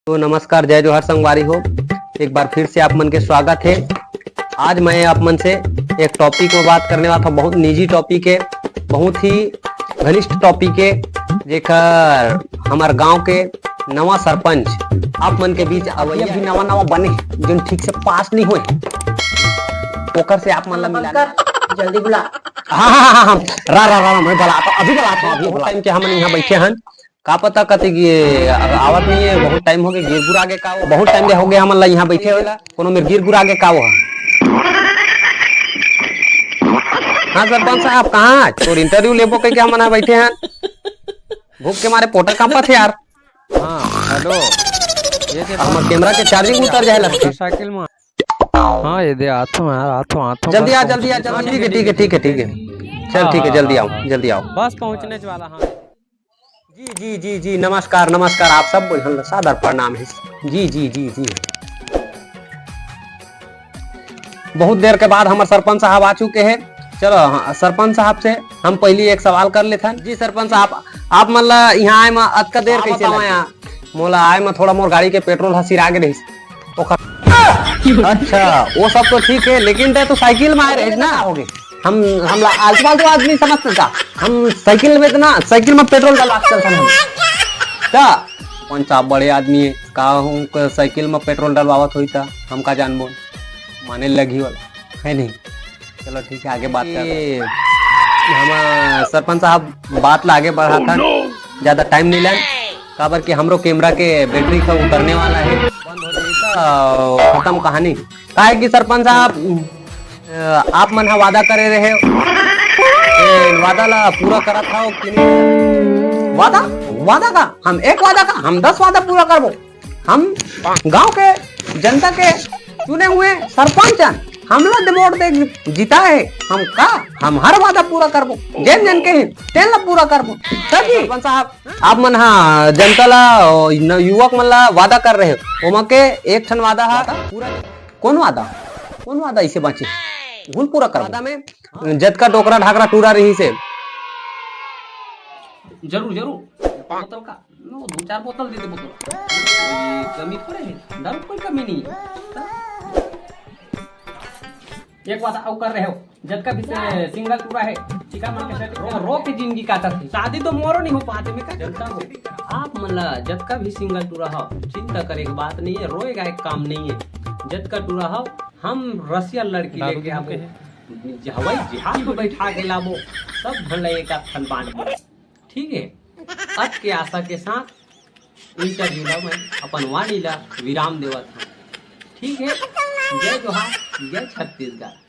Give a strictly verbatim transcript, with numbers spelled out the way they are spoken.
तो नमस्कार, जय जोहार संगवारी हो, एक बार फिर से आप मन के स्वागत है। आज मैं आप मन से एक टॉपिक में बात करने वाला था, बहुत निजी टॉपिक है, बहुत ही घनिष्ठ टॉपिक है, जेकर हमार गांव के नवा सरपंच आप मन के बीच अवैया भी नवा नवा बने, जोन ठीक से पास नहीं होए, ओकर से आप मन ला मिला। जल्दी बुला। हाँ, हाँ, हाँ, हाँ, हाँ। रा, रा, रा, रा, मैं बुलाता हूँ, अभी बुलाता हूँ, अभी बहुत बुला। टाइम के हमन यहाँ बैठे हन, का पता कति ये आवत नहीं है, बहुत टाइम हो गया, गिर गुर आगे का हो, बहुत टाइम हो गया हमन ला यहाँ बैठे होला, कोनो मेर गिर गुर आगे का हो। हाँ सरपंच साहब, कहाँ आज तोर इंटरव्यू लेबो कह के हमन यहाँ बैठे हैं, भूख के मारे पोटा कांपत है यार। हाँ, हेलो। ये दे हमर कैमरा के चार्जिंग उतर जाए लगथे। मोटरसाइकिल में। हाँ, ये दे, आथो यार, आथो, आथो, जल्दी बस आ, जल्दी आ, पहुँचने जल्दी। ठीक है, ठीक है, ठीक है, ठीक है। चल, ठीक है, हाँ, जल्दी हाँ, आओ, हाँ। जल्दी आओ। बस पहुँचने वाला, हाँ। जी, जी, जी, जी, नमस्कार, नमस्कार, आप सब बोल, हम सादर प्रणाम है। जी, जी, जी, जी। बहुत देर के बाद हमर सरपंच साहब आ चुके हैं। चलो, हाँ, सरपंच साहब से हम पहली एक सवाल कर लेथन। जी सरपंच साहब, आप मन ला यहाँ आए मा अतका देर हाँ, कैसे बताओ लगे? यहाँ। मोला आए मा थोड़ा मोर गाड़ी के पेट्रोल ह सिरा गे रहिस। ओखर अच्छा, वो सब तो ठीक है, लेकिन तै तो साइकिल में आए रहिस ना। हो गए। हम, हमला आलतू फालतू आदमी समझते का? हम साइकिल में इतना, साइकिल में पेट्रोल डलवा के चलथन हम। का? कौन सा बड़े आदमी है? का हूँ, क-, साइकिल में पेट्रोल डलवावत होई था, हम का जानबो? माने लगी वाला, है नहीं? चलो ठीक है, आगे बात करते हैं। हम, अ, सरपंच साहब बात ला आगे बढ़ाथन, ज्यादा टाइम नहीं लेन, काबर कि हमरो कैमरा के बैटरी का उतरने वाला है, बंद हो जाई त, अ, खत्म कहानी। काहे कि सरपंच साहब, अ, आप मन ह वादा करे रहे, ए, वादा ला पूरा करत हव कि नहीं? वादा? वादा का? हम एक वादा का? हम दस वादा पूरा करबो। हम गांव के जनता के चुने हुए सरपंच हन, हमला दे वोट दे जिताए हे। हम का, हम हर वादा पूरा करबो, जेन जेन के हे तेन ला पूरा करबो। तभी सरपंच साहब, आप मन हा जनता ला, न-, युवक मन ला वादा कर रहे हो, ओमा के एक ठन वादा हा पूरा। कौन वादा? कौन वादा इसे बांचे? भूल पूरा करबो। वादा में जतका डोकरा ढाकरा टूरा रही से। जरूर, जरूर। बोतल का? नो, दो चार बोतल दे दे, बोतल। कोई कमी थोड़े है, दारू कोई कमी नहीं है। एक बात अउ कर रहे हो, जतका भी से सिंगल टूरा है, ठीक है, मन के सेट रो, रो के जिंदगी काटत है। शादी तो मोरो नहीं हो पाते में का जनता हो। आप मन ला जतका भी सिंगल टूरा हो, चिंता करे के बात नहीं है, रोए गाए के काम नहीं है। जतका टूरा हो, हम रसिया लड़की दारू लेके दूध आबो। के है। हवाई जहाज में बैठा के लाबो, सब भले एक आध ठन बांट दे। ठीक है, अत के आशा के साथ इंटरव्यू ला मैं अपन वाणी ला विराम देवत हूँ। ठीक है, जय जोहार, जय छत्तीसगढ़।